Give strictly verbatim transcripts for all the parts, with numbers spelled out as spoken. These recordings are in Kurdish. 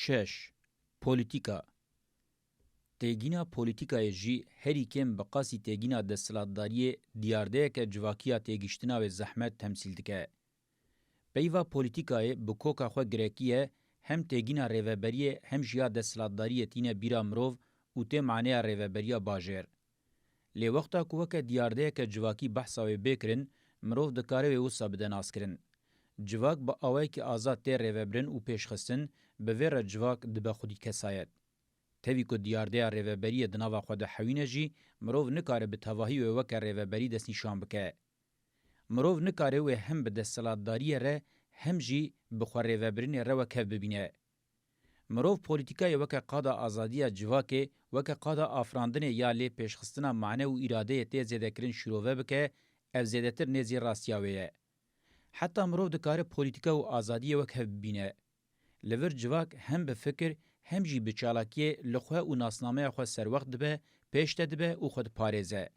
Şeş. Polîtîka. Têgîna polîtîkayê jî herî kêm bi qasî têgîna desthilatdariyê diyardeyeke civakî ya têgihiştina wê zehmet temsîl dike. Peyva polîtîkayê bi koka xwe girekî ye, hem têgîna rêveberiyê hem jî ya desthilatdariyê tîne bîra mirov û tê maneya rêveberiya bajêr. Lê wexta ku weke diyardeyeke civakî behsa wê bê kirin, mirov dikare wê wisa bide naskirin. Civak bi awayekî azad tê rêvebirin û pêşxistin, bi vê re civak dibe xwedî kesayet. Tevî ku diyardeya rêveberiyê di nava xwe de hewîne jî, mirov nikare bi tevahî wê weke rêveberî destnîşan bike. Mirov nikare wê hem bi desthilatdariyê re hem jî bi xwerêvebirinê re wek hev bibîne. Mirov polîtîkayê weke qada azadiya civakê, weke qada afirandinê ya lê pêşxistina mane û îradeyê tê zêdekirin şîrove bike, ev zêdetir nêzî rastiya wê ye. Heta mirov dikare polîtîka û azadiyê wek hev bibîne. Li vir civak hem bi fikir hem jî bi çalakiyê li xwe û nasnameya xwe serwext dibe, pêş de dibe û xwe diparêze.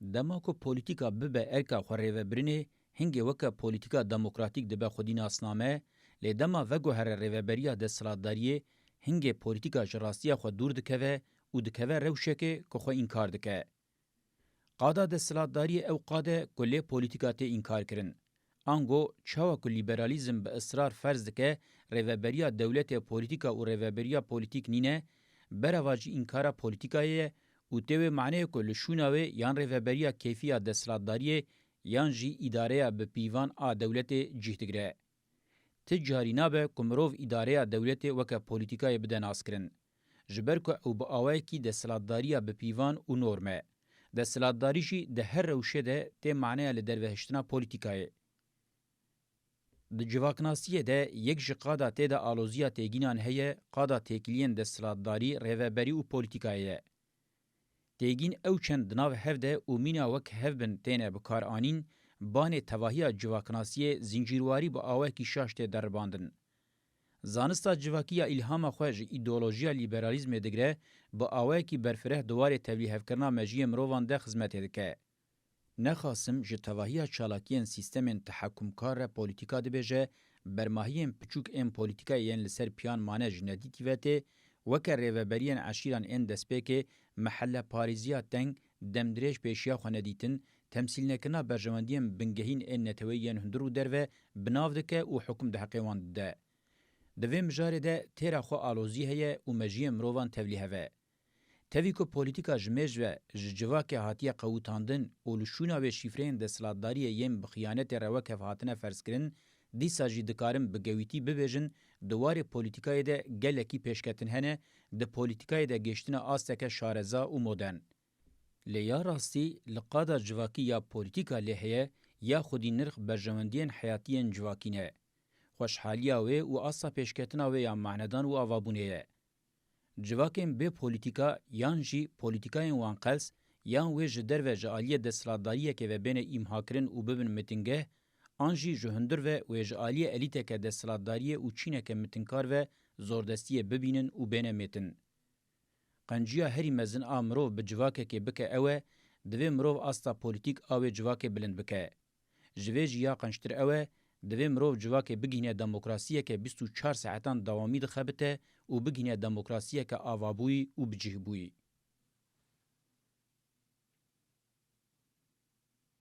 Dema ku polîtîka bibe erka xwerêvebirinê, hingê weke polîtîka demokratîk dibe xwedî nasname, lê dema veguhere rêveberiya desthilatdariyê, hingê polîtîka ji rastiya xwe dûr dikeve û dikeve rewşekê ku xwe înkar dike. Qada desthilatdariyê ew qad e ku lê polîtîka tê înkar kirin. Ango, çawa ku lîberalîzm bi israr ferz dike rêveberiya dewletê polîtîka û rêveberiya polîtîk nîne, berava jî înkara polîtîkayê ye û tê wê maneyê ku li şûna wê yan rêveberiya keyfî ya desthilatdariyê yan jî îdareya bi pîvan a dewletê cih digire. Ti carî nabe ku mirov îdareya dewletê weke polîtîkayê bide naskirin. Ji ber ku ew bi awayekî desthilatdariya bi pîvan û norm e. Desthilatdarî jî di her rewşê de tê maneya li derve hiştina polîtîkayê. Di civaknasiyê de yek ji qada tê de aloziya têgînan heye, qada têkiliyên desthilatdarî, rêveberî û polîtîkayê ye. Têgîn ew çend di nav hev de û mîna wek hev bin têne bikaranîn, banê tevahiya civaknasiyê zincîrwarî bi awayekî şaş tê deribandin. Zanista civakî ya îlhama xwe ji îdeolojiya lîberalîzmê digire, bi awayekî berfireh di warê tevlîhevkirina mejiyê mirovan de xizmetê dike. Nexasim ji tevahiya çalakiyên sîstemên tehekumkar re polîtîka dibêje, bermahiyên piçûk ên polîtîkayê yên li ser piyan mane ji nedîtî ve tê, weke rêveberiyên eşîran ên destpêkê, mehelleparêziya teng, demdirêj pêşiya xwe nedîtin, temsîlnekirina berjewendiyên bingehîn ên neteweyî yên hundir û derve bi nav dike û hukum di heqê wan dide. Di vê mijarê de têra xwe alozî heye û mejiyê mirovan tevlîhev e. Tevî ku polîtîka ji mêj ve ji civakê hatiye qewitandin û li şûna wê şîfreyên desthilatdariyê yên bi xiyanetê re wek hev hatine ferzkirin, dîsa jî dikarin bi gewîtî bibêjin, di warê polîtîkayê de gelekî pêşketin hene, di polîtîkayê de gêştine asteke şareza û modern. Lê ya rastî li qada civakî ya polîtîka lê heye, ya xwedî nirx berjewendiyên heyatî yên civakî ne. Xweşhaliya wê û asta pêşketina wê ya manedan û avabûnê ye. Civakên bê polîtîka yan jî polîtîkayên wan qels yan wê ji derve ji aliyê desthilatdariyekê ve bêne îmhakirin û bibin mitingeh, an jî ji hundir ve wê ji aliyê elîteke desthilatdariyê û çîneke mitinkar ve zordestiyê bibînin û bêne mêtin. Qenciya herî mezin a mirov bi civakekê bike ew e, divê mirov asta polîtîk a wê civakê bilind bike. Ji vê jî ya qenctir ew e, divê mirov civakê bigihîne demokrasiyeke bîst û çar saetan dewamî dixebite û bigihîne demokrasiyeke avabûyî û bicihbûyî.